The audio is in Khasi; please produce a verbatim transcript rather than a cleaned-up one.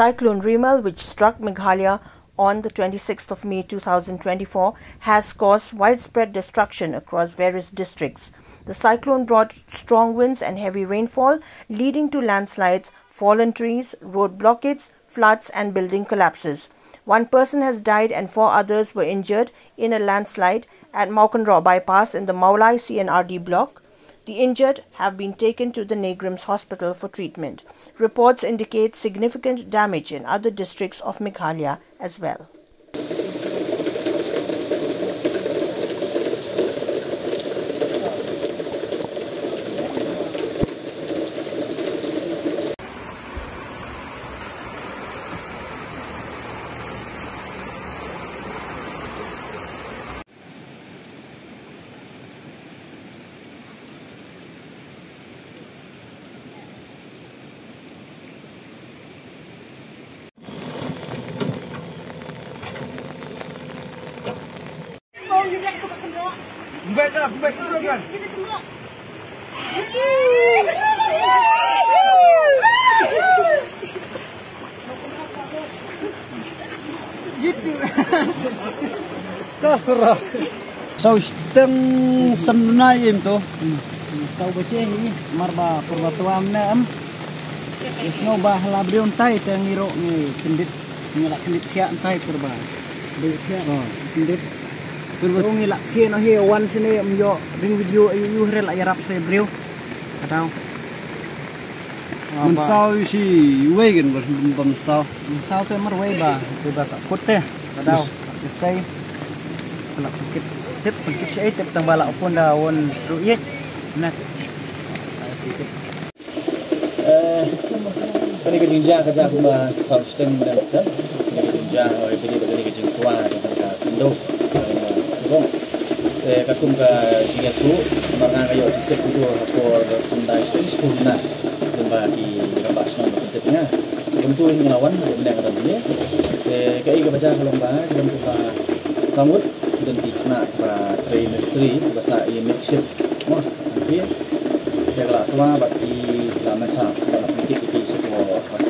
Cyclone Remal, which struck Meghalaya on the twenty-sixth of May two thousand twenty-four, has caused widespread destruction across various districts. The cyclone brought strong winds and heavy rainfall, leading to landslides, fallen trees, road blockades, floods, and building collapses. One person has died and four others were injured in a landslide at Mawkynroh bypass in the Mawlai C and R D block. The injured have been taken to the NEIGRIHMS hospital for treatment. Reports indicate significant damage in other districts of Meghalaya as well. Sa sura. Saw shiteng san bnai im to. Saw bache hi mar ba purba twa mne em. Isno ba hala briew ntai te ngi ro ngi kyndit. Ngi la kyndit thiah ntai purba. Briew thiah. Kyndit. Purba ngi la kien hi wan sini em yo ring video ayu yu hre la yarap se briew. Kataw. Mynsaw isi wei kan bam saw. Mynsaw te mar wei ba te ba sa kut te. Kadaw. Te sei. Kala kit tip kit sei tip tang ba la pun da won ru ye. Nak. Eh, kane ka jingjia ka jia kumba saw shiteng mynstep. Kane ka jingjia oi bili ba kane ka jingkwah ka kane ka khyndew. Te ka kum ka jingïathuh mar nga ka ïoh tip tip ha por khyndai shiteng shiteng na. Kumba ki rangbah shnong ba tip nga. Kumtu nga la wan mynne ka dang ni. Te kaei kaba jia ka long ba ki dang kumba samut ki dang ki khynnah ba trei mistri ba sa i makeshift. Mo, ki te ka la twa bad ki la mynsaw ba la pynkhih ki sha ko.